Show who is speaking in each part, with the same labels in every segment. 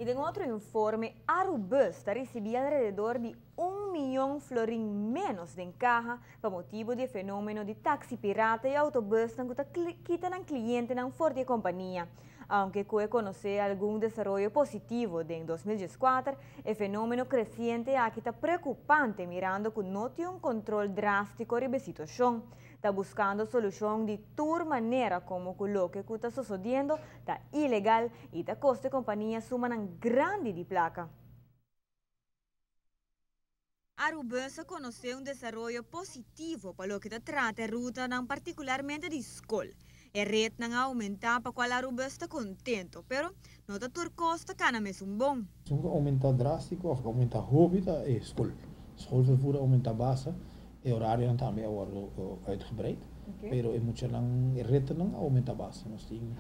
Speaker 1: Y den otro informe, Arubus ta ricibi alrededor di 1 miyon florin menos den caha pa motibo di fenomeno di taxi pirata y autobus cu ta kita nan clientenan for di compania. Aunke cu a conoce algun desaroyo positivo den 2014, e fenomeno creciente aki ta preocupante, mirando cu no tin un control drastico riba e situacion. Ta buscando solucion di tur manera, como cu loke ta sucediendo ta ilegal y ta costa compania suma grandi di placa. Arubus a conoce un desaroyo positivo pa loke ta trata ruta, particularmente di scol. E red a aumenta, pa cual Arubus ta contento, pero no ta tur cos ta cana mes bon.
Speaker 2: A aumenta drastico, of aumenta hopi ta e scol. Schoolvervoer a aumenta basta, e horario tambe a wordo uitgebreid. Pero e muchanan, e ritnan a aumenta basta. Nos tin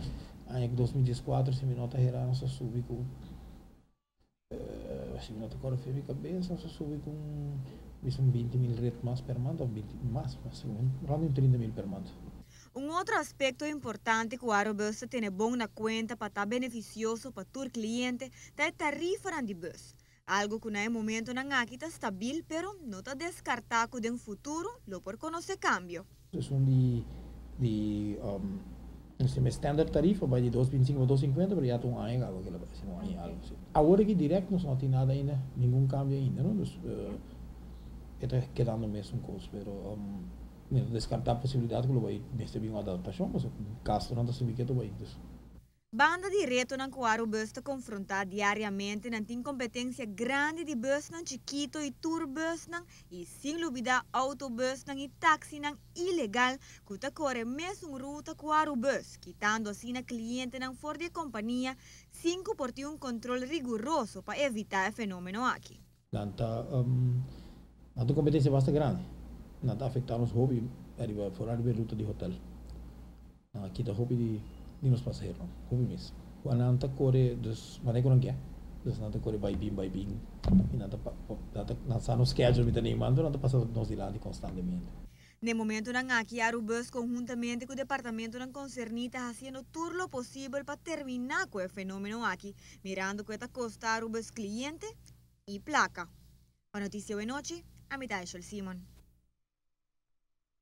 Speaker 2: aña 2014, si mi no ta hera, nos a subi cu, si mi no ta core mi cabes, nos a subi cu 20 mil rit mas per maand, of 20 mas, mas rond 30 mil per maand.
Speaker 1: Un otro aspecto importante cu Arubus tin bon na cuenta pa ta beneficioso pa tur cliente ta e tarifa di bus. Algo cu na momentonan aki ta stabil, pero no ta descarta cu den futuro lo por conoce cambio.
Speaker 2: Dus um di un standard tarifa bay di 2,25 pa 2,50, pero ya ta un aña caba cu un aña algo asina. Awor aki direct no tin nada ainda, ningun cambio ainda, no? Dus ta kedando mes cos, pero no descarta e posibilidad cu bay mester bin un adaptacion, mas gasto no ta subi keto bay. Dus.
Speaker 1: Banda di retonan cu Arubus ta confronta diariamente, nan tin competencia grandi di busnan chikito y tourbusnan y, sin lubida, autobusnan y taxinan ilegal cu ta core mesun ruta cu Arubus, kitando asina clientenan for di compania, sin cu por tin un control riguroso pa evita e fenomeno aki.
Speaker 2: Nan ta competencia basta grandi. Nan ta afecta nos hopi ariba for ariba ruta di hotel. Aki ta hopi di nos pasahero, hopi mes. Nan ta core, dus manera cu nan kier. Dus nan ta core bay bin bay bin. Y nan ta sa nos schedule mi ta mando, nan ta pasa nos dilanti constantemente.
Speaker 1: Na momentonan aki, Arubus, conhuntamente cu e departamentonan concerni, ta haciendo tur lo posibel pa termina cu e fenomeno aki, mirando cu ta costa Arubus cliente y placa. Pa Noticia Awe Nochi, ami ta Simon.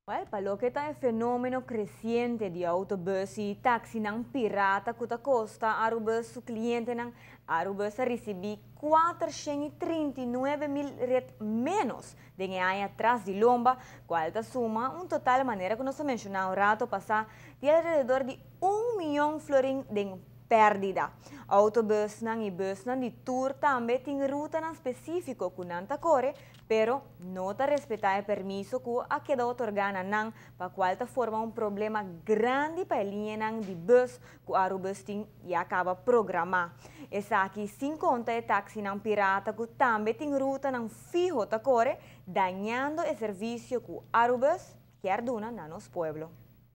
Speaker 1: Well, pa loke ta e fenomeno creciente di autobus y taxinan pirata cu ta costa Arubus su clientenan, Arubus a ricibi 439 mil rit menos den aña tras di lomba, cual ta suma un total, manera cu nos a menciona un rato pasa, di alrededor di 1 miyon florin di perdida. Autobusnan y busnan di tour tambe tin rutanan specifico cu nan ta core, pero no ta respeta e permiso cu a keda otorga na nan, pa cual ta forma un problema grandi pa e liñanan di bus cu Arubus tin ya caba programa. Esaki sin conta e taxinan pirata cu tambe tin rutanan fiho ta core, dañando e servicio cu Arubus kier duna na nos pueblo.